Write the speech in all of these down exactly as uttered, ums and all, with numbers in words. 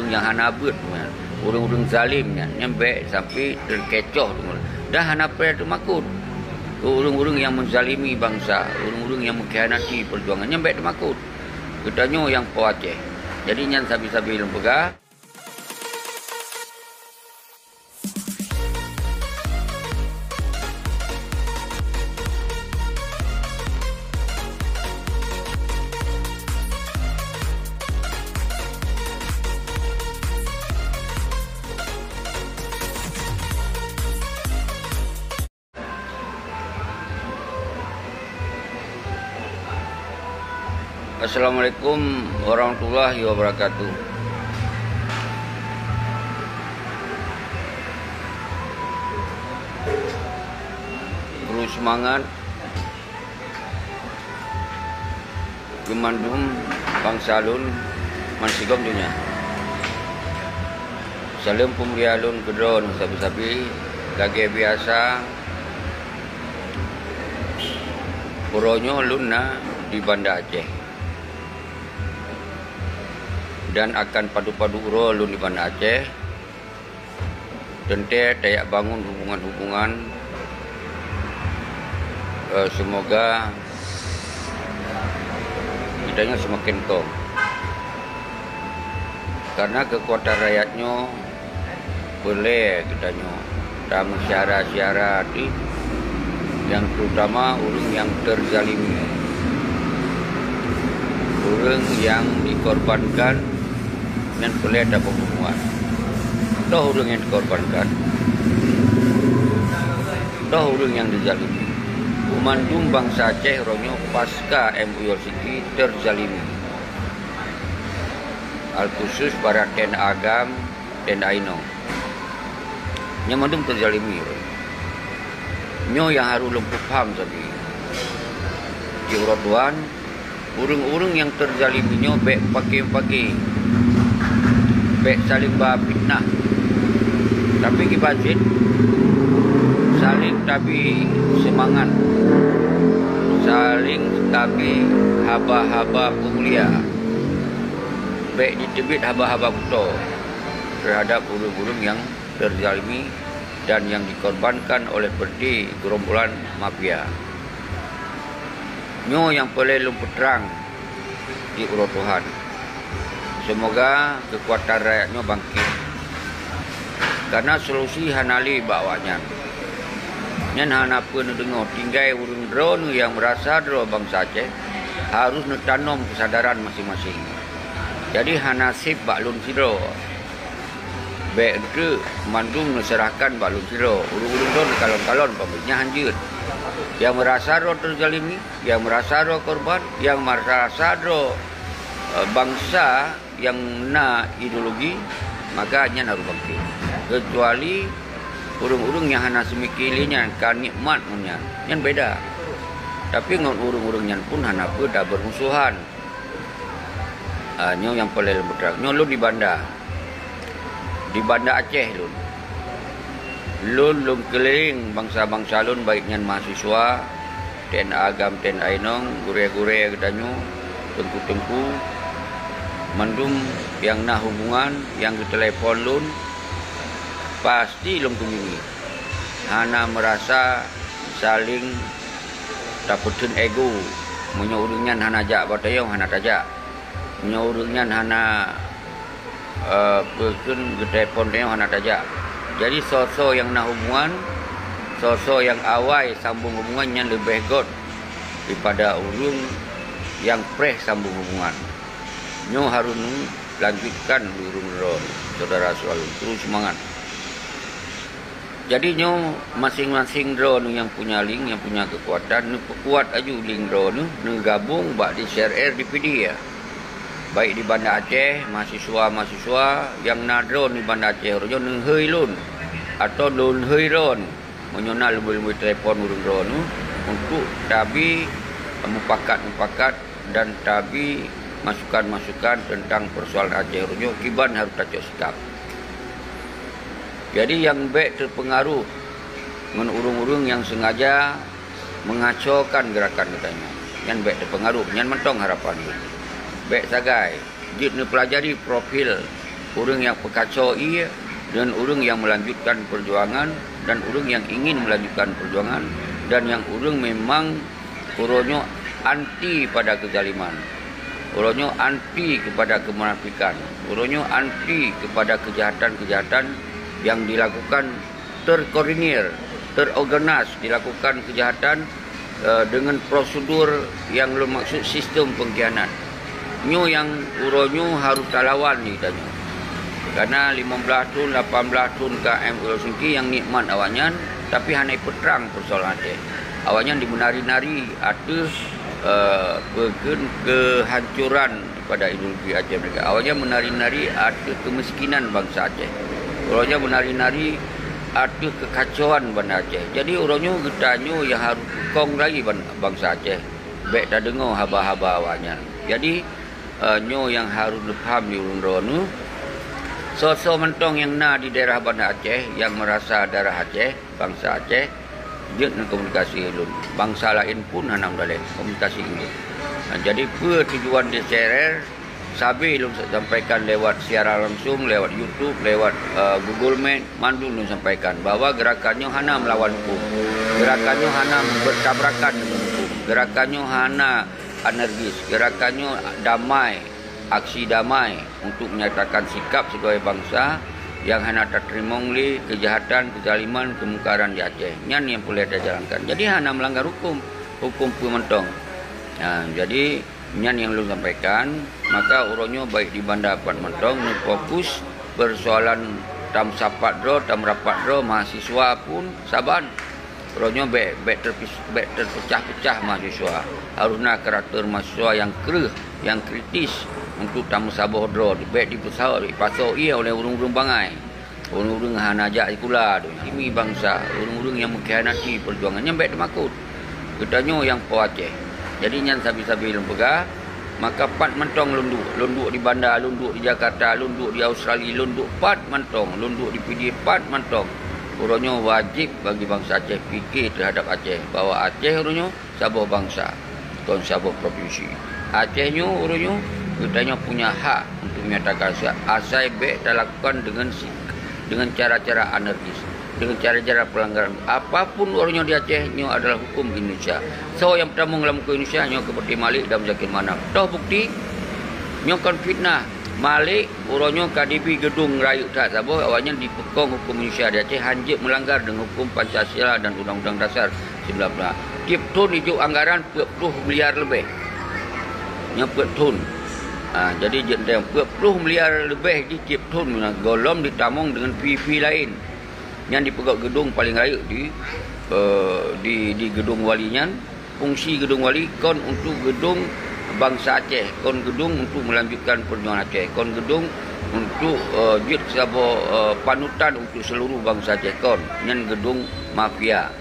Nyang hana beuet nyan, ureuëng-ureuëng zalim nyan, nyan bék sampai teukecoh teuma. Dan hana payah teumakot keu ureuëng-ureuëng nyang meuzalimi bansa, ureuëng-ureuëng nyang meukhianati peujuangan, nyan bék teumakot. Geutanyoe nyang po Aceh. Jadi nyan sabe-sabe lôn peugah. Assalamualaikum warahmatullahi wabarakatuh. Kru seumangat keu mandum bansa lôn bansigom donya. Saleuem peumulia lôn keudroe sabe-sabe, lagée biasa, uroe nyoe lôn na di Banda Aceh dan akan padub-padub uroe lôn di Banda Aceh. Teuntée tajak bangun hubungan-hubungan, eh, seumoga geutanyoe seumaken kong. Karena keukuatan rakyat nyoe peureulée geutanyoe tameusyara-syara deuh, nyang terutama ureuëng nyang teuzalimi, ureuëng nyang dikorbankan, nyan peureulée tapeureumeun. Toh ureuëng nyang dikorbankan? Toh ureuëng nyang dizalimi? Meumandum bansa Aceh uroe nyoe pasca M O U Helsinki teuzalimi. Alkhusus para T N A GAM, T N A inong. Nyan mandum teuzalimi. Nyoe nyang harôh lôn peupham sabe. Di uroe tuan, ureuëng-ureuëng nyang teuzalimi nyoe bék pake-pake, bék saléng ba fitnah. Tapi kiban cit, saléng tabi seumangat, saléng tabi haba-haba peumulia. Bék jiteubiet haba-haba butôi teuhadab ureuëng-ureuëng nyang teuzalimi dan nyang dikorbankan oleh peureute geurombolan mafia. Nyoe nyang peureulée lôn peutrang di uroe tuan. Seumoga keukuatan rakyat nyoe bangkét. Karena solusi hana lé bak awaknyan. Nyan hana peue neudeungoe, tinggai ureuëng droeneuh nyang meurasa droe bansa Aceh harôh neutanom keusadaran maséng-maséng. Jadi hana sép bak lôn sidroe. Bék eunteuk mandum neuseurahkan bak lôn sidroe. Ureuëng-ureuëng droe neukalon-kalon pabrik nyan hanjeuet. Nyang meurasa droe teuzalimi, nyang meurasa droe korban, nyang meurasa droe, eh, bansa nyang na ideologi, maka nyan harôh bangkét. Keucuali ureuëng-ureuëng nyang hana seumike lé nyan ka nikmat ngon nyan, nyan beda. Tapi ngon ureuëng-ureuëng nyan pun hana peue tabeurmusohan. Ah, nyoe nyang peureulée lôn peutrang. Nyoe lôn di Banda. Di Banda Aceh lôn. Lôn, lôn keulileng bansa-bansa lôn, baik nyan mahasiswa, T N A GAM, T N A inong, gurée-gurée geutanyoe, teungku-teungku, mandum nyang na hubungan, nyang geutelepon lôn, pasti lôn kunjungi. Hana meurasa saléng tapeutheun ego. Meunyoe ureuëng nyan hana jak bak tanyoe, hana tajak. Meunyoe ureuëng nyan hana, eh, peue kheun geutelepon tanyoe, hana tajak. Jadi, soe-soe nyang na hubungan, soe-soe nyang awai sambông hubungan nyan leubeh göt daripada ureuëng nyang preh sambông hubungan. Nyoe harôh neulanjutkan lôn ureuëng droe, syedara-syedara lôn, terus seumangat. Jadi nyoe maséng-maséng droeneuh nyang punya link, nyang punya keukuatan, neupeukuat aju link droeneuh, neugabong bak D C R R D P D ya. Baik di Banda Aceh, mahasiswa-mahasiswa nyang na droeneuh di Banda Aceh uroe nyoe neuhôi lôn, atau lôn hôi droeneuh. Meunyoe na leubeh-leubeh telepon ureuëng droeneuh untuk tabi mupakat-mupakat dan tabi masukan-masukan teuntang peusoalan Aceh uroe nyoe kiban harôh tacok sikap. Jadi, nyang bék teupeungaruh ngon ureuëng-ureuëng nyang seungaja meungacokan geurakan geutanyoe. Nyan bék teupeungaruh, nyan mantong harapan lôn. Bék sagai, jeuet neupeulajari profil Ureuëng nyang peukaco ié dan ureuëng nyang melanjutkan perjuangan dan ureuëng nyang ingin melanjutkan perjuangan dan nyang ureuëng memang uroe nyoe anti pada kezaliman. Uroe nyoe anti kepada kemunafikan. Uroe nyoe anti kepada kejahatan-kejahatan yang dilakukan terkoordinir, terorganize, dilakukan kejahatan, eh, dengan prosedur yang lôn maksud sistem pengkhianat. Nyoe nyang uroe nyoe harus talawan di tanyoe. Karena lima belas thon, lapan belas thon ka M U Helsinki nyang nikmat awaknyan, tapi hana ipeutrang persoalan Aceh. Awaknyan dimeunari-nari ateueh, eh, peukheun keuhancoran pada ideologi Aceh merdeka. Awaknyan meunari-nari ateueh keumiskinan bansa Aceh. Awaknyan meunari-nari ateueh keukacauan banda Aceh. Jadi, uroe nyoe geutanyoe nyang harôh peukong lagi ban-, bansa Aceh. Bék tadeungoe haba-haba awaknyan. Jadi, eh, nyoe nyang harôh neupaham di ureuëng droeneueh. Soe-soe mantong nyang na di daerah Banda Aceh nyang meurasa darah Aceh, bansa Aceh, jeuet neukomunikasi ulôn. Bansa laén pun hana meudaleh komunikasi ulôn. Nah, jadi peue tujuan di C R R, sabe lôn sampaikan lewat siaran langsung, lewat YouTube, lewat, eh, Google Meet, mandum lôn sampaikan bahwa gerakan nyoe hana meulawan huköm. Gerakan nyoe hana bertabrakan dengan huköm. Gerakan nyoe hana anarkis. Gerakan nyoe damai, aksi damai untuk menyatakan sikap sebagai bansa yang hana tateurimong lé kejahatan, kezaliman, kemungkaran di Aceh. Nyan nyang peureulée tajalankan. Jadi hana melanggar huköm, huköm peue mantong. Nah, jadi nyan nyang lôn sampaikan, maka uroe nyoe baik di Banda pat mantong neufokus persoalan tameusapat droe, tameurapat droe, mahasiswa pun saban. Uroe nyoe bék, bék terpis-, bék terpecah-pecah mahasiswa. Harôh na karakter mahasiswa nyang kreueh, nyang kritis untuk tameusaboh droe. Bék dipeusaboh, dipasoe ié oleh ureuëng-ureuëng bangai. Ureuëng-ureuëng hana jak sikula tu. Simi bansa, ureuëng-ureuëng nyang mengkhianati perjuangan nyan bék teumakot. Geutanyoe nyang po Aceh. Jadi nyan sabe-sabe lôn peugah, maka pat mantong lôn duek. Lôn duek di Banda, lôn duek di Jakarta, lôn duek di Australia, lôn duek pat mantong, lôn duek di Pidie pat mantong. Uroe nyoe wajéb bagi bansa Aceh pike teuhadap Aceh, bahwa Aceh uroe nyoe saboh bansa, kon saboh provinsi. Aceh nyoe uroe nyoe geutanyoe punya hak untuk menyatakan sa-, asai bék talakukan dengan si-, dengan cara-cara anarkis, dengan cara-cara pelanggaran. Apapun uroe nyoe di Aceh nyoe adalah hukum Indonesia. Soe nyang peutamong lam hukum Indonesia nyoe keupeurti Malik dan Muzakir Manaf. Toh bukti, nyoe kon fitnah. Malik uroe nyoe ka dibi geudong rayeuk that saboh, awaknyan dipeukong hukum Indonesia di Aceh, hanjeuet meulanggar deungon hukum Pancasila dan Undang-Undang Dasar sembilan belas. Tiep thon ijok anggaran peuet ploh miliar leubeh. Nyoe peuet thon. Ha, jadi jeuet teuntang peuet ploh miliar leubeh jih tiep thon, gohlom ditamong deungon fee-fee laén. Nyan dipeugöt geudong paleng rayeuk di, eh, di, di geudong wali nyan. Fungsi geudong wali kon untuk geudong bansa Aceh, kon geudong untuk meulanjutkan peujuangan Aceh, kon geudong untuk, eh, jeuet saboh, eh, panutan untuk seuluruh bansa Aceh, kon. Nyan geudong mafia.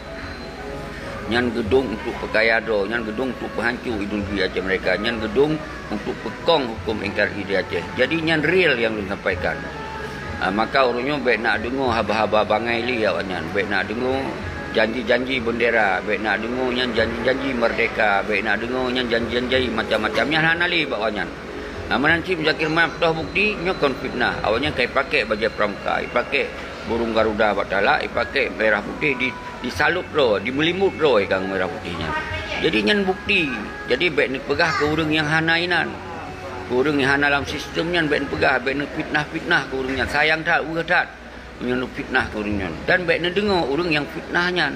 Nyan geudong untuk peukaya droe, nyan geudong untuk peuhanco ideologi Aceh merdeka, nyan geudong untuk peukong hukum N K R I di Aceh. Jadi nyan real nyang lôn sampaikan. Ah, maka ureuëng nyoe bék na deungoe haba-haba bangai lé awaknyan, bék na deungoe janji-janji bendera, bék na deungoe nyan janji-janji merdeka, bék na deungoe nyan janji-janji macam-macam, nyan hana lé bak awaknyan. Ah, meunan cit Muzakir Manaf toh bukti, nyoe kon fitnah. Awaknyan ka ipakék bajée pramuka, ipakék burung garuda bak talak, ipakék merah putih di disalup droe, dimeulimut droe keu merah putih nyan. Jadi nyan bukti. Jadi bék neupeugah keu ureuëng nyang hana inan. Keu ureuëng nyang hana lam sistem nyan bék neupeugah, bék neufitnah-fitnah keu ureuëng nyan. Sayang that, weueh that meunyoe neufitnah keu ureuëng nyan. Dan bék neudeungoe ureuëng nyang fitnah nyan.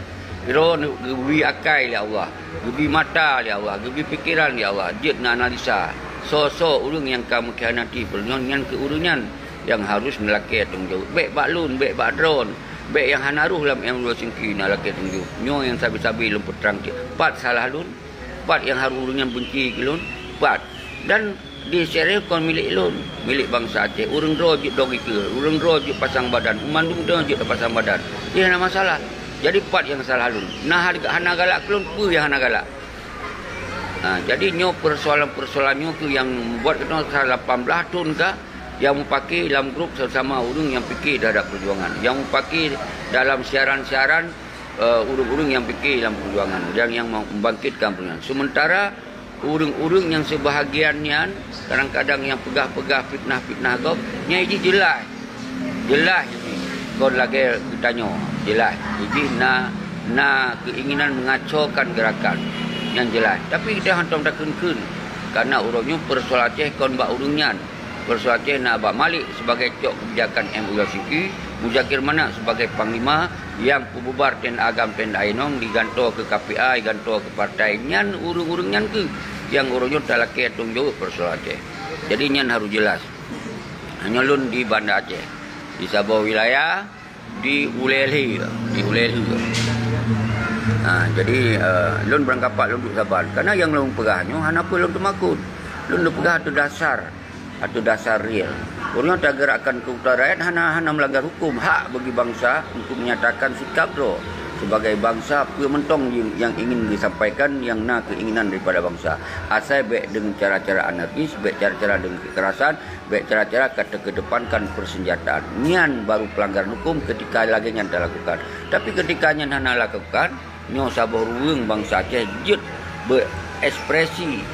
Droe geubri akai lé Allah, geubri mata lé Allah, geubri pikeran lé Allah. Jeuet neuanalisa soe-soe ureuëng nyang ka meukhianati peureunoe nyan keu ureuëng nyan nyang harôh neulakée tanggong jaweueb. Bék bak lôn, bék bak droen, bék nyang hana rhoh lam M dua Singki neulakée tanggong jaweueb. Nyoe nyang sabe-sabe lôn peutrang cit. Pat salah lôn? Pat nyang harôh ureuëng nyan benci keu lôn? Pat. Dan di Sireh kon milék lôn, milék bansa Aceh. Ureuëng droe jeuet dong ikeue, ureuëng droe jeuet pasang badan, mandum droe jeuet tapasang badan. Jadi hana masalah. Jadi pat nyang salah lôn? Na hana galak keu lôn, peue nyang hana galak? Ha, jadi nyoe persoalan-persoalan nyoe keuh nyang membuat geutanyoe sa lapan blaih thon ka nyang mupake lam grup sama-sama ureuëng nyang pike teuhadap peujuangan, nyang mupake dalam siaran-siaran, eh, ureuëng-ureuëng nyang pike lam peujuangan dan nyang membangkitkan peujuangan. Sementara Ureuëng-ureuëng nyang seubahagian nyan, kadang-kadang nyang peugah-peugah fitnah-fitnah gob, nyan jih jeulaih. Jeulaih jih kon lagée geutanyoe, jeulaih. Jih na, na keuinginan mengacokan gerakan, nyan jeulaih. Tapi kita hántom takheun-kheun, karena uroe nyoe peusoalan Aceh kon bak ureuëng nyan. Peusoalan Aceh na bak Malik sebagai cok keubijakan M U Helsinki, Muzakir Manaf sebagai panglima, nyang peububar T N A GAM, T N A inong, digantoe keu K P A, digantoe keu partai. Nyan ureuëng-ureuëng nyan kheueh nyang uroe nyoe talakée tanggung jaweueb peusoalan Aceh. Jadi nyan harôh jeulaih. Nyoe lôn di Banda Aceh, di saboh wilayah, di Ulée Lheue, di Ulée Lheue. Ha, jadi, eh, lôn beurangkapat lôn duek saban. Karena nyang lôn peugah nyoe hana peue lôn teumakot. Lôn duek peugah ateueh dasar, ateueh dasar real. Ureuëng nyang tagerakkan keu uroe rakyat hana, hana melanggar hukum, hak bagi bansa untuk menyatakan sikap droe sebagai bansa peue mantong nyang, nyang ingin disampaikan, nyang na keinginan daripada bansa. Asai bék dengan cara-cara anarkis, bék cara-cara dengan kekerasan, bék cara-cara ka teukedepankan persenjataan. Nyan baru pelanggaran hukum ketika lagée nyan talakukan. Tapi ketika nyan hana lakukan, nyoe saboh ruweueng bansa Aceh jeuet berekspresi,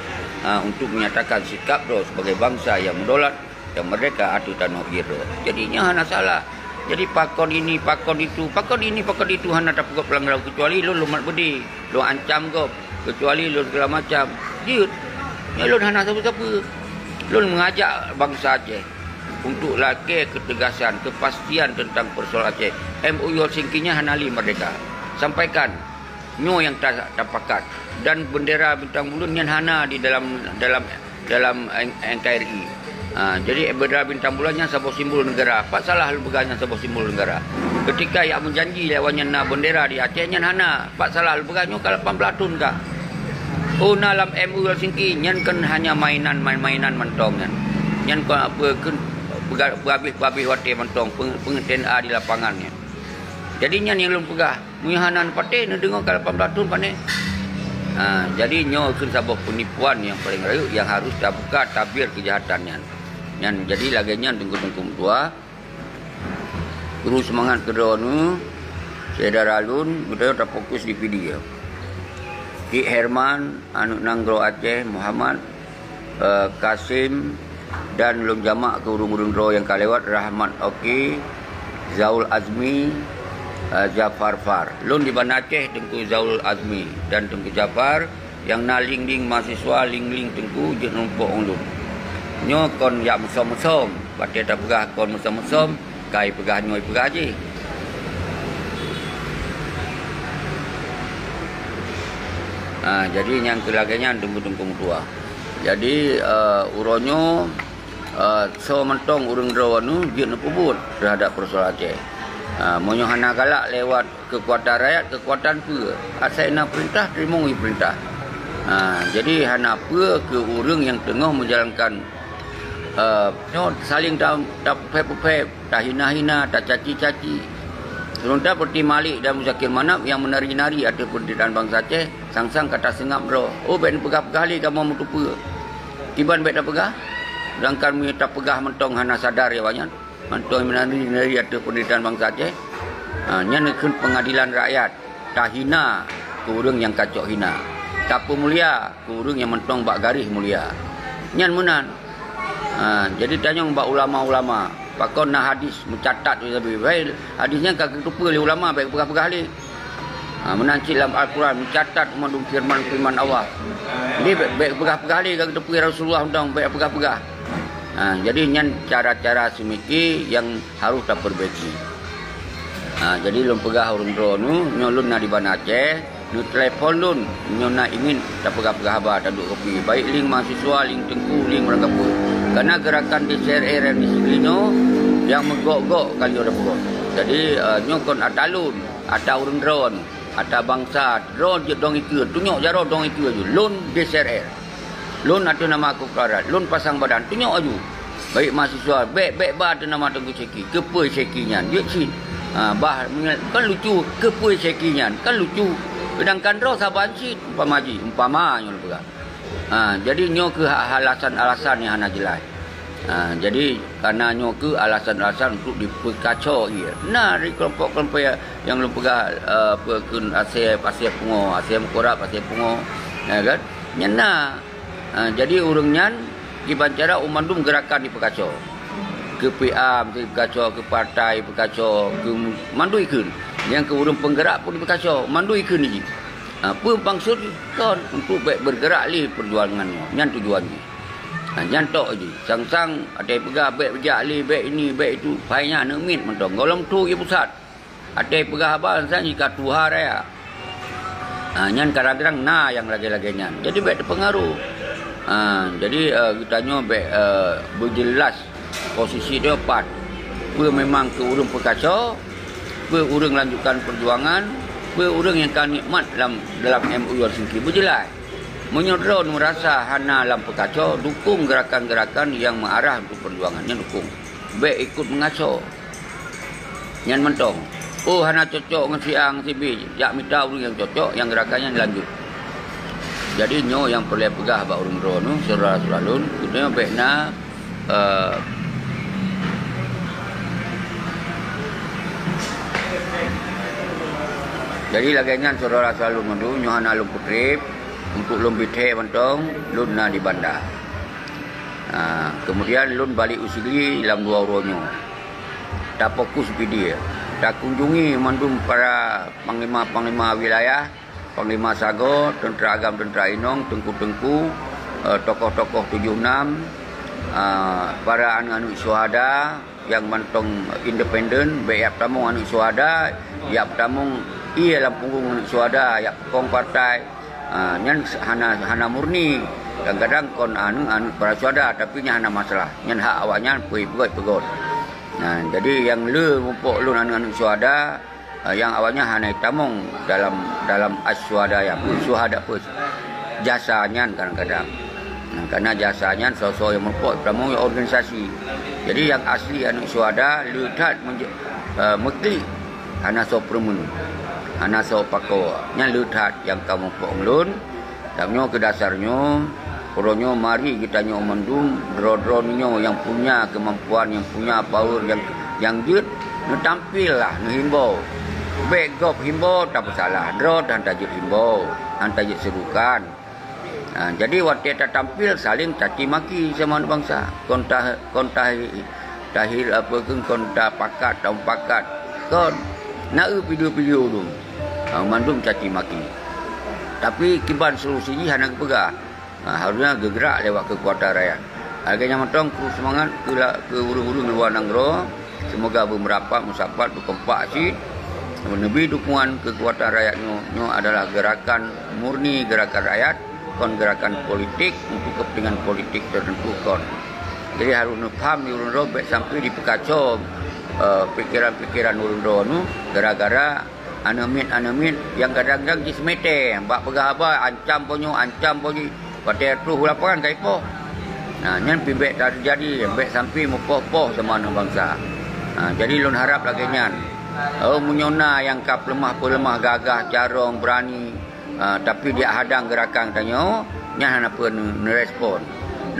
ha, untuk menyatakan sikap droe sebagai bansa nyang mudaulat dan merdeka ateueh tanoh ie droe. Jadi nyan hana salah. Jadi pakon ini, pakon itu, pakon ini, pakon itu hana tapeugot pelanggaran kecuali lôn lôn mat beudé. Lôn ancam gob, kecuali lôn segala macam. Jeuet. Nyoe lôn hana sapeue-sapeue. Lôn mengajak bansa Aceh untuk lakée ketegasan, kepastian tentang persoalan Aceh. M O U Helsinki nyan hana lé merdeka. Sampaikan nyoe nyang ta-, tapakat. Dan bendera bintang buleuen nyan hana di dalam, dalam dalam N-, N K R I. Ha, jadi bendera bintang bulan nyan saboh simbol negara. Pat salah lôn peugah nyan saboh simbol negara? Ketika jak meujanji lé awaknyan na bendera di Aceh nyan hana. Pat salah lôn peugah nyoe ka lapan belas thon ka. Oh, na lam M U Helsinki nyan kan hanya mainan, main-mainan mantong nyan. Nyan kon apa, keu peuga-, peuhabéh-peuhabéh watée mantong, peng-, peng-T N A di lapangan nyan. Jadi nyan nyang lôn peugah. Meunyoe hana neupatéh, neudeungoe ka lapan belas thon panéh. Ha, jadi nyoe kheun saboh peunipuan nyang paleng rayeuk nyang harôh tabuka tabir keujahatan nyan. Nyan jadi lagée nyan teungku-teungku meutuah, kru seumangat keudroe neuh, syedara lôn, geutanyoe tafokus di Pidie. Kik Herman, aneuk nanggroe Aceh, Muhammad, eh, Kasim, dan lôn jamak keu ureuëng-ureuëng droe nyang ka lewat, Rahmat Oki, Zaul Azmi, eh, Jafar Far. Lôn di Banda Aceh, Teungku Zaul Azmi dan Teungku Jafar, nyang na ling-ling mahasiswa, ling-ling teungku jeuet numpok ngon lôn. Nyoe kon jak meusom-meusom, watée tapeugah kon meusom-meusom, ka ipeugah nyoe ipeugah jih. Ha, jadi nyang keu lagée nyan teungku-teungku meutuah. Jadi, eh, uroe nyoe, eh, soe mantong ureuëng droe neuh jeuet neupeubuet teuhadap peusoalan Aceh. Ha, meunyoe hana galak lewat keukuatan rakyat, keukuatan peue? Asai na peurintah, teurimong ju peurintah. Ha, jadi hana peue keu ureuëng nyang teungoh meujalankan, eh, nyoe saléng ta-, tapeuphét-peuphét. Tahina-hina, tacaci-caci. Sementara seperti Malik dan Muzakir Manaf nyang meunari-nari ateueh peunderitakan bansa Aceh, sang-sang ka taseungab droe. Oh, bék neupeugah-peugah lé kamoe meutupeue. Kiban bék tapeugah, sedangkan meunyoe tapeugah mantong hana sadar awaknyan, mantong meunari-nari ateueh peunderitakan bansa Aceh. Ha, nyan kheun pengadilan rakyat. Tahina keu ureuëng nyang kacok hina, tapeumulia keu ureuëng nyang mantong bak garéh mulia. Nyan meunan. Ha, jadi tanyong bak ulama-ulama, pakon na hadis meucatat, hadis nyan ka geuteupeue lé ulama, bék peugah-peugah lé. Ha, meunan cit lam Al-Quran meucatat mandum firman-firman Allah. Jadi bék, bék peugah-peugah lé, ka geuteupeue Rasulullah mantong, bék peugah-peugah. Ha, jadi nyan cara-cara seumike nyang harôh tapeurbaiki. Ha, jadi lôn peugah ureuëng droeneuh, nyoe lôn na di Banda Aceh, neutelepon lôn, nyoe na ingin tapeugah-peugah haba taduek kopi. Baik ling mahasiswa, ling teungku, ling ureuëng kapeue. Karena gerakan di C R R nyang di Sigli nyoe nyang meugok-gok ka lheueh tapeugah. Jadi, eh, nyoe kon ata lôn, ata ureuëng droeneuh, ata bansa, droeneuh jeuet dong ikeue, tunyok jaroe dong ikeue ju. Lôn di C R R. Lôn ateueh nama Keukarat, lôn pasang badan, tunyok aju. Baik mahasiswa, bék, bék ba ateueh nama Teungku Syeki. Keupeue Syeki nyan? Jeuet cit. Ha, bah, kan lucu, keupeue Syeki nyan? Kan lucu. Seudangkan droe saban cit, umpama jih, umpama nyoe lôn peugah. Ha, jadi nyoe keuh alasan-alasan nyang hana jeulaih. Ha, jadi, karena nyoe keuh alasan-alasan untuk dipeukaco ie. Na di kelompok-kelompok nyang lôn peugah, eh, apa, kheun asée, asée pungo, asée meukurab, asée pungo, ya kan? Nyan na. Ha, jadi ureuëng nyan kiban cara u mandum geurakan jipeukaco. Keu P A meusti jipeukaco, keu partai jipeukaco, keu mandum ikheun. Nyang keu ureuëng peunggerak pun jipeukaco, mandum ikheun jih. Ha, peue maksud jih? Kon untuk bék beurgeurak lé peujuangan nyoe. Nyan tujuan jih. Ha, nyan tok jih. Sang-sang ada peugah bék beujak lé, bék ini, bék itu. Hai nyan aneuk miet mantong. Gohlom tu jih pusat. Ada peugah haba sang jih ka tuha raya. Ha, nyan kadang-kadang na nyang lagée-lagée nyan. Jadi bék teupeungaruh. Ha, jadi, eh, geutanyoe bék, eh, beujeulaih posisi dia pat. Peue memang keu ureuëng peukaco, peue ureuëng lanjutkan peujuangan, peue ureuëng nyang ka nikmat lam, dalam M O U Helsinki. Beujeulaih. Meunyoe droeneuh meurasa hana lam peukaco, dukung geurakan-geurakan nyang meuarah untuk peujuangan. Nyan dukung. Bék ikut meungaco. Nyan mantong. Oh, hana cocok ngon si A, ngon si B. Jak mita ureuëng nyang cocok, nyang geurakan nyan lanjut. Jadi, nyoe nyang peureulée peugah bak ureuëng droeneuh, syedara-syedara lôn, geutanyoe bék na, eh, jadi lagée nyan syedara-syedara lôn mandum, nyoe hana lôn peutreb, untuk lôn bithée mantong, lôn na di Banda. Ha, kemudian lôn balek u Sigli lam dua uroe nyoe. Tafokus bidée, takunjungi mandum para panglima-panglima wilayah, panglima sagoe, teuntra agam, teuntra inong, teungku-teungku, eh, tokoh-tokoh tujoh enam, eh, para aneuk-aneuk syuhada nyang mantong independen, bék jak peutamong aneuk syuhada, jak peutamong ié lam punggong aneuk syuhada, jak peukong partai. Ah, nyan hana, hana murni. Kadang-kadang kon aneuk-aneuk para syuhada, tapi nyan hana masalah. Nyan hak awaknyan, peue peugot, peugot. Nah, jadi nyang le muphom lôn aneuk-aneuk syuhada, ah, nyang awaknyan hana jitamong dalam, dalam as-syuhada nyan, syuhada peue. Jasa nyan kadang-kadang. Nah, karena jasa nyan soe-soe nyang muphom tamong organisasi. Jadi nyang asli aneuk syuhada le that menje-, eh, meuklik. Hana soe peureumeun, hana soe pakoe. Nyan le that nyang ka muphom lôn. Dan nyoe keu dasar nyoe, uroe nyoe mari geutanyoe mandum droe-droe nyoe nyang punya keumampuan, nyang punya power, nyang, nyang jeuet, neutampil lah, neuhimbau. Bék gob himbau tapeusalah, droe han tajeuet himbau, han tajeuet seurukan. Ha, jadi watée tatampil saléng caci maki sama bansa. Kon ta-, kon ta-, tahil apa kheun, kon tapakat, tamupakat. Kon na eu video-video ulôn. Ha, mandum caci maki. Tapi kiban solusi jih hana geupeugah. Ha, harusnya geugerak lewat kekuatan rakyat. Lagée nyan mantong kru seumangat keu la-, keu ureuëng-ureuëng luwa nanggroe. Seumoga beumeurapat, meusapat, beukompak cit, neubri dukungan keukuatan rakyat nyoe. Nyoe adalah geurakan murni geurakan rakyat, kon geurakan politik untuk kepentingan politik tertentu kon. Jadi harôh neupaham di ureuëng droe bék sampai dipeukaco, eh, pikeran-pikeran ureuëng droe nyoe gara-gara aneuk miet-aneuk miet nyang kadang-kadang jiseumeutée bak peugah haba ancam po nyoe, ancam po jih. Watée troh u lapangan ka ipoh. Nah, nyan pih bék teujadi, bék sampai mupoh-poh sama aneuk bansa. Ha, jadi lôn harab lagée nyan. Oh, meunyoe na nyang ka peuleumah-peuleumah gagah, carông, beurani, ha, tapi dijak hadang geurakan tanyoe, nyan hana peue neu-, neurespon.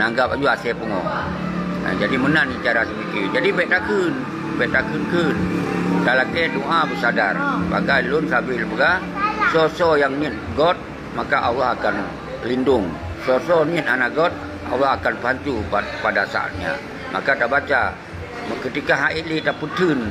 Nanggab aju asée pungoh. Ha, jadi meunan cara seupike. Jadi bék takheun, bék takheun-kheun. Talakée doa beusadar. Pagai lôn sabe lôn peugah, soe-soe nyang niet göt, maka Allah akan lindong. Soe-soe niet hana göt, Allah akan bantu pa-, pada saatnya. Maka tabaca, ketika hana lé tapeutheun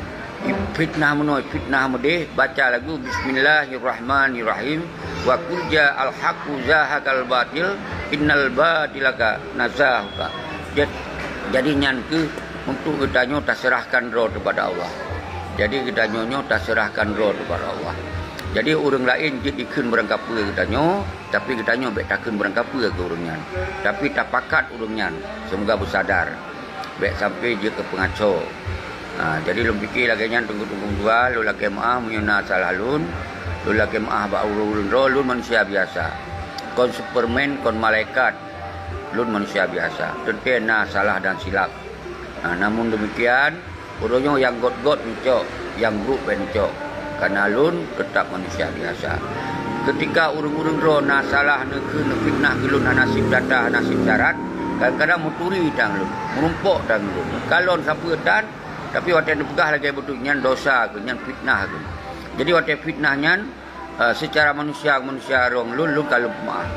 fitnah meunoe, fitnah meudeh, baca lagu Bismillahirrahmanirrahim, wa qul ja'al haqqu zahaqal batil, innal batila kana zahuqa. Jad-, jadi nyan keuh untuk geutanyoe taseurahkan droe kepada Allah. Jadi geutanyoe nyoe taseurahkan droe kepada Allah. Jadi ureuëng laén jeuet jikheun beurangkapeue geutanyoe, tapi geutanyoe bék takheun beurangkapeue keu ureuëng nyan. Tapi tapakat ureuëng nyan, seumoga beusadar. Bék sampai jeuet keu peungaco. Ha, jadi lôn pike lagée nyan teungku-teungku dua, lôn lakée meuáh meunyoe na salah lôn, lôn lakée meuáh bak ureuëng-ureuëng droe, lôn manusia biasa. Kon Superman, kon malaikat, lôn manusia biasa. Teuntée na salah dan silap. Ha, namun demikian, uroe nyoe nyang göt-göt neucok, nyang brok bék neucok. Karena lôn teutap manusia biasa. Ketika ureuëng-ureuëng droe na salah neukheun neufitnah keu lôn hana sép data, hana sép syarat, kadang-kadang meuturi tang lôn, meurumpok tang lôn. Kalon sapeue tan, tapi watée neupeugah lagée beutôi nyan dosa keuh, nyan fitnah keuh. Jadi watée fitnah nyan, eh, secara manusia, manusia rong lôn, lôn ka lôn peumeuáh.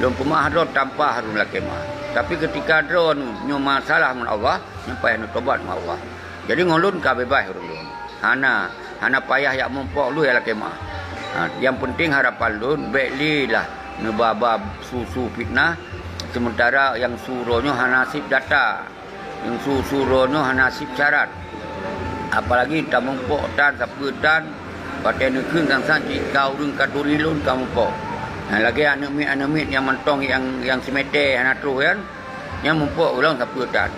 Lôn peumeu'ah droe tanpa harôh lakée meu'ah. Tapi keutika droe nyoe masalah ngon Allah, nyoe payah neutobat ngon Allah. Jadi ngon lôn ka beubaih ureuëng lôn. Hana, hana payah jak muphom lôn jak lakée meu'ah. Ha, nyang peunteng harapan lôn bék lé lah neuba-ba su-su fitnah, seumeuntara nyang su droe nyoe hana sép data. Nyang su-su droe nyoe hana sép syarat. Apalagi tamuphom tan sapeue tan, watée neukheun sang-sang cit ka ureuëng ka turi lôn ka muphom. Nyang lagée aneuëk miet-aneuëk miet nyang mantong nyang, nyang seumeute hana troh nyan, nyang muphom ulôn sapeue tan.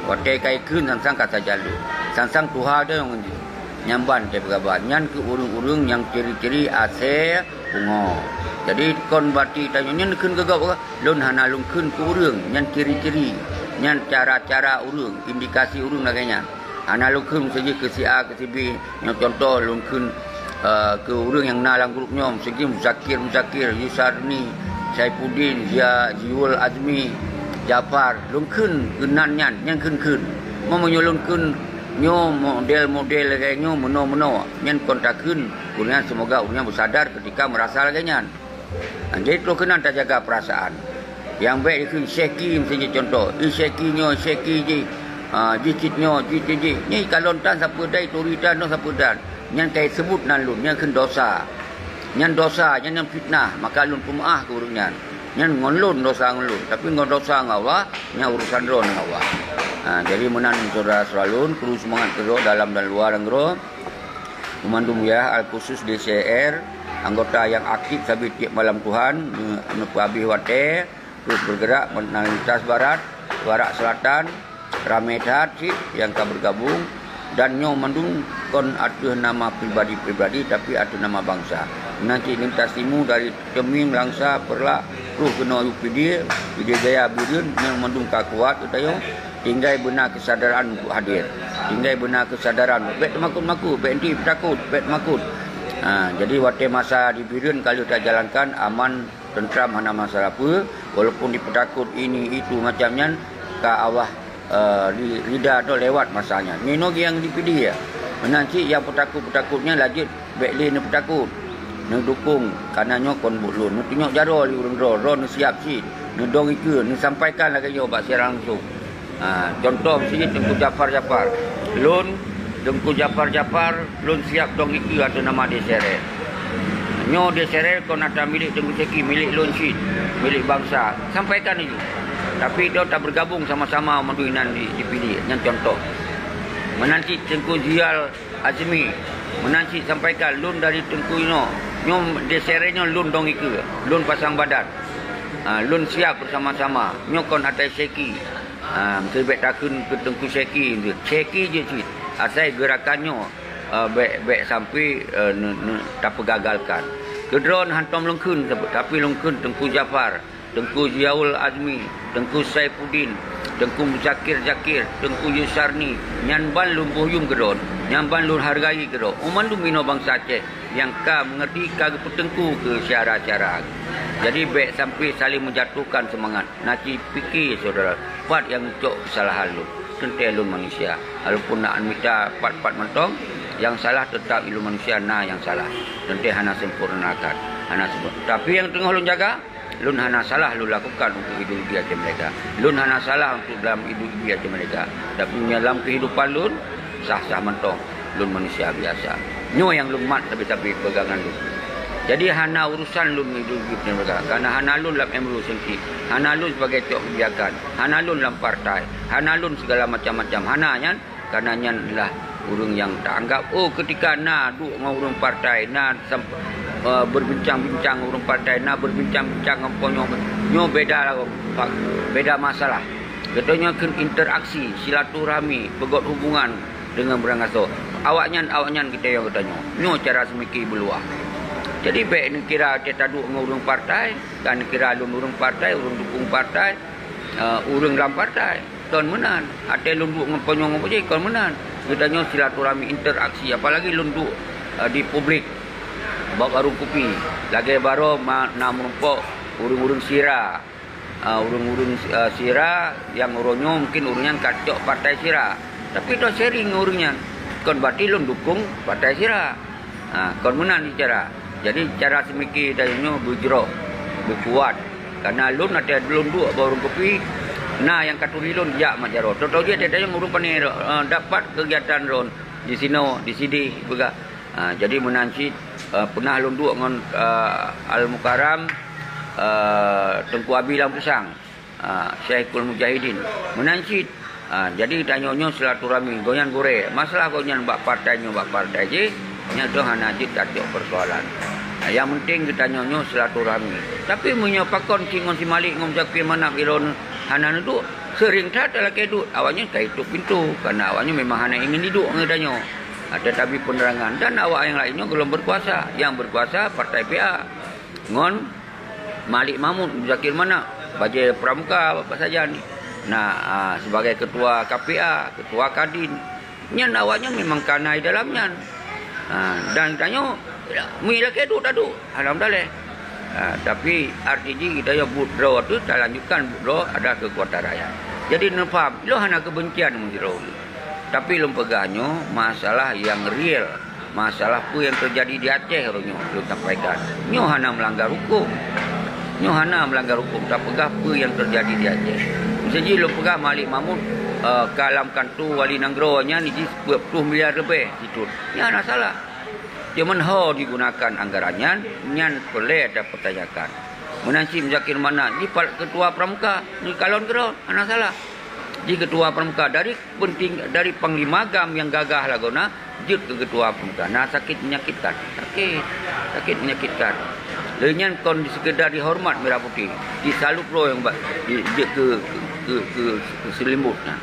Watée ka ikheun sang-sang ka sajan lôn. Sang-sang tuha deuh ngon jih. Nyang ban teuh peugaba, nyan keuh ureuëng-ureuëng nyang ciri-ciri asée pungo. Jadi kon berarti tanyoe nyan neukheun keu gob, lôn hana lôn kheun keu ureuëng, nyan ciri-ciri, nyan cara-cara ureuëng, indikasi ureuëng lagée nyan. Hana lôn kheun miseujih keu si A, keu si B, nyang contoh lôn kheun, eh, keu ureuëng nyang na lam grup nyoe, miseujih Muzakir, Muzakir, Yusarni, Saifuddin, Zia, Ziwul Azmi, Jafar, lôn kheun keunan nyan, nyan kheun-kheun. Meunyoe lôn kheun nyoe model-model lagée nyoe meunoe-meunoe, nyan kon takheun, ureuëng nyan seumoga ureuëng nyan beusadar keutika meurasa lagée nyan. Ha, jadi troh keunan tajaga peurasaan. Nyang bék dikheun syeki miseujih contoh, i syeki nyoe, syeki jih, ha, jih cit nyoe, jih cit jih. Nyoe kalon tan sapeue dai, turi tan nyoe sapeue tan. Nyan ka iseubut nan lôn, nyan kheun dosa. Nyan dosa, nyan, nyan fitnah, maka lôn peumeu'ah keu ureuëng nyan. Nyan ngon lôn dosa ngon lôn, tapi ngon dosa ngon Allah, nyan urusan droe ngon Allah. Ha, jadi meunan syedara-syedara lôn, kru seumangat keudroe dalam dan luwa nanggroe. Meumandum wilayah al khusus D C R, anggota nyang aktif sabe tieb malam Tuhan, neu-, neupeuhabéh watée, terus bergerak meunan lintas barat, barat selatan, ramé that cit nyang ka bergabung, dan nyoe mandum kon ateueh nama pribadi-pribadi, tapi ateueh nama bansa. Meunan cit lintas timu dari Teumieng, Langsa, Peureulak, troh keunoe u Pidie, Pidie Jaya, Bireuen, nyoe mandum ka kuat geutanyoe. Tinggai beuna keusadaran untuk hadir. Tinggai beuna keusadaran. Bék teumakot-makot, bék enti peutakot, bék teumakot. Ha, jadi watée masa di Bireuen ka lheueh tajalankan aman, teuntram, hana masalah peue, walaupun dipeutakot ini itu macam nyan, ka Allah, eh, ri-, rida droe lewat masa nyan. Nyoe nyang di Pidie. Meunan cit nyang peutakot-peutakot nyan lajeuet bék lé neupeutakot. Neudukong, kana nyoe kon buet lôn. Neutunyok jaroe lé ureuëng droe, droe neusiab cit. Neudong ikeue, neusampaikan lagée nyoe bak siaran langsung. Ha, contoh miseujih Teungku Jafar Jafar. Lôn, Teungku Jafar Jafar, lôn siab dong ikeue ateueh nama D C R L. Nyoe D C R L kon atra milék Teungku Syeki, milék lôn cit, milék bansa. Sampaikan laju. Tapi droe tabergabung sama-sama mandum inan di, di Pidie. Nyan contoh. Meunan cit Teungku Zial Azmi, meunan cit sampaikan lôn dari Teungku inoe. Nyoe D C R L nyoe lôn dong ikeue, lôn pasang badan. Ha, lôn siab bersama-sama. Nyoe kon atai syeki. Ha, meusti bék takheun keu Teungku Syeki. Syeki jeuet cit. Asai geurakan nyoe, ha, bék, bék sampai, ha, ne, ne, tapeugagalkan. Keudroe hántom lôn kheun, tapi lôn kheun Teungku Jafar, Teungku Ziaul Azmi, Teungku Saifuddin, Teungku Muzakir Zakir, Teungku Yusarni, nyan ban lôn boh yuem keudroe, nyan ban lôn hargai keudroe. Mandum inoe bansa Aceh nyang ka meungerti, ka geupeuteungku keu syedara-syedara. Jadi bék sampai saling menjatuhkan semangat. Na cit pike syedara, pat nyang cok keusalahan lôn. Teuntée lôn manusia. Walaupun na mita pat-pat mantong, nyang salah teutap ulôn manusia, na nyang salah. Teuntée hana sempurna that, hana sempurna. Tapi nyang teungoh lôn jaga, lôn hana salah lôn lakukan untuk ideologi Aceh Merdeka. Lôn hana salah untuk dalam ideologi Aceh Merdeka. Tapi dalam kehidupan lôn, sah-sah mantong. Lôn manusia biasa. Nyoe nyang lôn mat sabe-sabe pegangan lôn. Jadi hana urusan lôn ngon ideologi Aceh Merdeka. Karena hana lôn lam M U sengkit. Hana lôn sebagai cok kebijakan. Hana lôn lam partai. Hana lôn segala macam-macam. Hana nyan. Karena nyan adalah ureuëng nyang taanggap, oh, ketika na duek ngon ureuëng partai, na sam-, eh, berbincang-bincang ngon ureuëng partai, na berbincang-bincang ngon ponyong, nyoe beda lah, Pak, beda masalah. Geutanyoe kheun interaksi, silaturahmi, peugot hubungan dengan beurangkasoe. Awaknyan, awaknyan geutanyoe, geutanyoe. Nyoe cara seumiki beuluwah. Jadi bék neukira teuh taduek ngon ureuëng partai, kan neukira lôn ureuëng partai, ureuëng dukung partai, eh, ureuëng lam partai. Kon meunan, até lôn duek ngon ponyong ngon pojih kon meunan. Geutanyoe silaturahmi, interaksi, apalagi lôn duek, eh, di publik, bak warong kupi. Lagée baroe ma-, na meurumpok ureuëng-ureuëng sira. Ah, ureuëng-ureuëng, eh, sira nyang uroe nyoe mungkin ureuëng nyan ka cok partai sira. Tapi droe sharing ngon ureuëng nyan. Kon berarti lôn dukung partai sira. Ha, kon meunan cara. Jadi cara seumiki tanyoe beujroh, beukuat. Karena lôn watèe lôn duek bak ureueng kupi, na nyang katuri lôn jak mat jaroe. Teuh-teuh jih watèe tanyoe ureueng pane, eh, dapat kegiatan droen di sinoe, di sidi, peugah. Ah, jadi meunan cit, eh, peunah lôn duek ngon, eh, Al Mukarram, eh, Teungku Abi Lam Pusang, ah, Syekhul Mujahidin. Meunan cit, ah, jadi tanyoe nyoe silaturahmi, gobnyan gurèe. Masalah gobnyan bak partai nyoe, bak partai jih, nyan teuh hana jeuet tacok persoalan. Ah, nyang penting geutanyoe nyoe silaturahmi. Tapi meunyoe pakon cit ngon si Malik ngon Zakir Manaf droeneuh hana neuduek, seuring that talakèe duek, awaknyan ka itôp pintoe, karena awaknyan memang hana ingin iduek ngon geutanyoe. Ah, tetapi penerangan dan awak nyang laén nyoe gohlom berkuasa. Nyang berkuasa partai P A ngon Malik Mahmud, Zakir Manaf, bajèe pramuka Bapak Sajan. Nah, ah, sebagai ketua K P A, ketua Kadin, nyan awaknyan memang ka na di dalam nyan. Ah, dan tanyoe, meulakèe duek taduek, alhamdulillah. Ah, tapi arti jih geutanyoe buet droe teuh talanjutkan buet droe adalah kekuatan rakyat. Jadi neupaham, lôn hana keubencian ngon sidroe. Tapi lôn peugah nyoe masalah nyang real, masalah peue nyang teujadi di Aceh uroe nyoe lôn sampaikan. Nyoe hana meulanggar huköm. Nyoe hana meulanggar huköm, tapeugah peue nyang teujadi di Aceh. Miseujih lôn peugah Malik Mahmud, eh, ka lam kantô wali nanggroe nyan jih siplôh ploh miliar leubeh sitrôn. Nyan hana salah. Cuman ho digunakan anggaran nyan, nyan peureulèe tapertanyakan. Meunan cit Muzakir Manaf, jih pa-, ketua pramuka, neukalon keudroe, hana salah. Jih ketua pramuka dari penting, dari panglima GAM nyang gagah lagoena, jeuet keu ketua pramuka. Nah, sakét menyakitkan. Sakét. Sakét menyakitkan. Lé nyan kon di sekedar dihormat merah putih. Disalut roh nyang ba-, di, jeuet keu, keu, keu, keu, keu seulimbot nyan.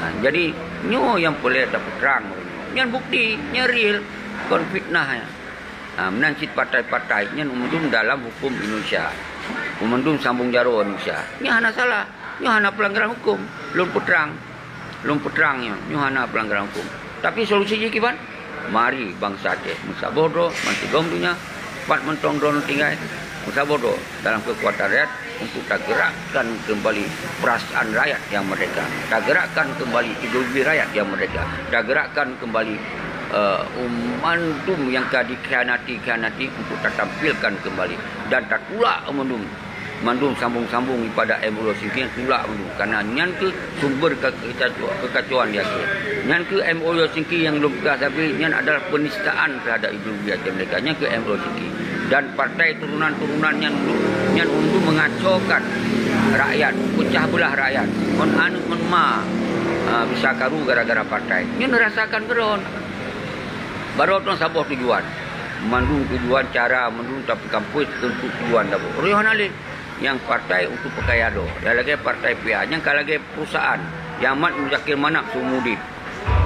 Ha, jadi, nyoe nyang peureulèe tapeutrang. Nyan bukti, nyan real, kon fitnah nyan. Ha, meunan cit partai-partai nyan mandum dalam huköm Indonesia. Mandum sambong jaroe Indonesia. Nyan hana salah. Nyoe hana pelanggaran huköm. Lôn peutrang. Lôn peutrang nyoe. Nyoe hana pelanggaran huköm. Tapi solusi jih kiban? Mari bansa Aceh meusaboh droe, bansigom donya, pat mantong droeneuh tinggai, meusaboh droe dalam kekuatan rakyat untuk tagerakkan kembali perasaan rakyat yang merdeka, tagerakkan kembali ideologi rakyat yang merdeka, tagerakkan kembali, eh, mandum nyang ka dikhianati-khianati untuk tatampilkan kembali dan tatulak mandum. Mandum sambong-sambong daripada M O U Helsinki nyan tulak mandum. Karena nyan keuh sumber ke-, kekacau-, kekacauan di Aceh. Nyan keuh M O U Helsinki nyang lôn peugah sabe nyan adalah penistaan terhadap ideologi Aceh Merdeka. Nyan keuh M O U Helsinki. Dan partai turunan-turunan nyan, nyan untuk mengacaukan rakyat, pecah belah rakyat. Ngon aneuk ngon ma, ah, bisa karu gara-gara partai. Nyan rasakan keudroe. Baroe teuh saboh tujuan. Mandum tujuan cara mandum tapeukampus untuk tujuan dapur. Roh hana lé. Nyang partai untuk peukaya droe. Dak lagèe partai P A, nyang ka lagèe perusahaan. Nyang mat Muzakir Manaf seumur udép.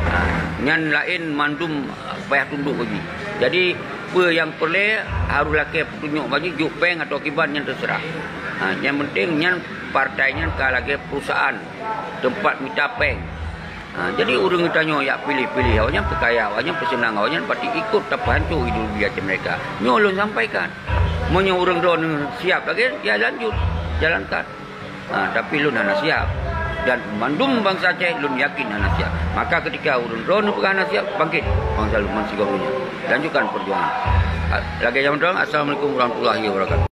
Ha, nyan laén mandum, ha, payah tundok bagi. Jadi, peue nyang peureulèe harôh lakèe peutunyok bagi, jok péng atawa kiban nyan teuseurah. Ha, nyang penting nyan partai nyan ka lagèe perusahaan, teumpat mita péng. Ha, jadi ureueng geutanyoe jak piléh-piléh awaknyan, peukaya awaknyan, peuseunang awaknyan, berarti ikut tapeuhanco ideologi Aceh Merdeka. Nyoe lôn sampaikan. Meunyoe ureueng droeneuh siap lagèe, ya lanjut, jalankan. Ha, tapi lôn hana siap. Dan mandum bansa Aceh lôn yakin hana siap. Maka ketika ureueng droeneuh peugah hana siap, bangkit bansa lôn bansigom donya. Lanjutkan perjuangan. Ha, lagèe nyan mantong, assalamualaikum warahmatullahi wabarakatuh.